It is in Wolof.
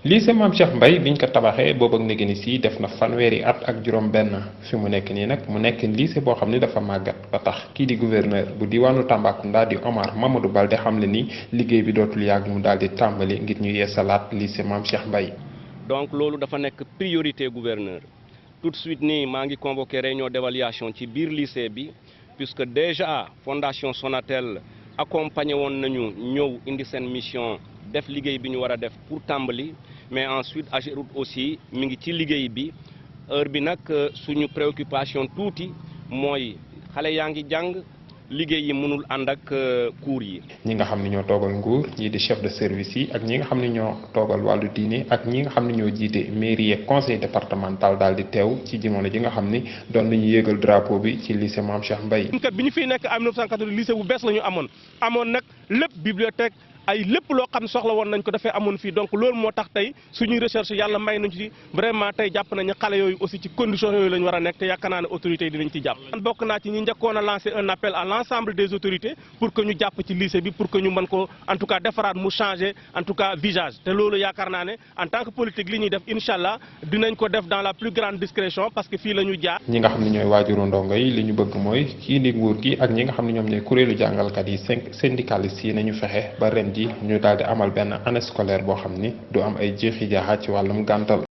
lycée Mame Cheikh Mbaye biñ ko tabaxee boobu ak léegi si def na fanweeri at ak juróom-benn fi mu nekk nii nag mu nekk lycée boo xam ni dafa màggat ba tax kii di gouverneur bu diwaanu Tambacounda di Omar Mamadou Baldé xam le ni liggéey bi dootul yàgg mu daal di tàmbali ngir ñu yeesalaat lycée Mame Cheikh Mbaye. donc loolu dafa nekk priorité gouverneur tout de suite nii maa ngi convoqué réunion d'évaluation ci biir lycée bi puisque déjà fondation Sonatel accompagné woon nañu ñëw indi seen mission. def liggéey bi ñu war a def pour tàmbali mais ensuite AGEROUTE aussi mi ngi ci liggéey bi heure bi nag suñu préoccupation tuuti mooy xale yaa ngi jàng liggéey yi mënul ànd ak cours yi. ñi nga xam ne ñoo toogal nguur ñii di chef de service yi ak ñi nga xam ne ñoo toogal wàllu diine ak ñi nga xam ne ñoo jiite mairie ak conseil départemental daal di teew ci jamono ji nga xam ni doon nañu yéegal drapeau bi ci lycée Mame Cheikh Mbaye. kat bi ñu fiy nekk en 1980 lycée bu bees la ñu amoon nag lépp bibliothèque. ay lépp loo xam ne soxla woon nañ ko dafay amoon fii donc loolu moo tax tey suñuy recherche yàlla may nañu ci vraiment tey jàpp nañu xale yooyu aussi ci conditions yooyu la ñu war a nekk te yaakaar naa ne autorités yi dinañ ci jàpp. man bokk naa ci ñi njëkkoon a lancer un appel à l'ensemble des autorités pour que ñu jàpp ci lycée bi pour que ñu mën ko en tout cas defaraat mu changer en tout cas visage te loolu yaakaar naa ne en tant que politique li ñuy def incha allah dinañ ko def dans la plus grande discrétion parce que fii la ñu jaar. ñi nga xam ne ñooy waajuru ndongo yi li ñu bëgg mooy kii di nguur gi ak ñi nga xam ne ñoom ñooy kuréelu jàngalkat yi syndicalistes yi nañu fexe ba ren ji ñu daal di amal benn année scolaire boo xam ni du am ay jeexi jaaxa ci wàllum gàntal.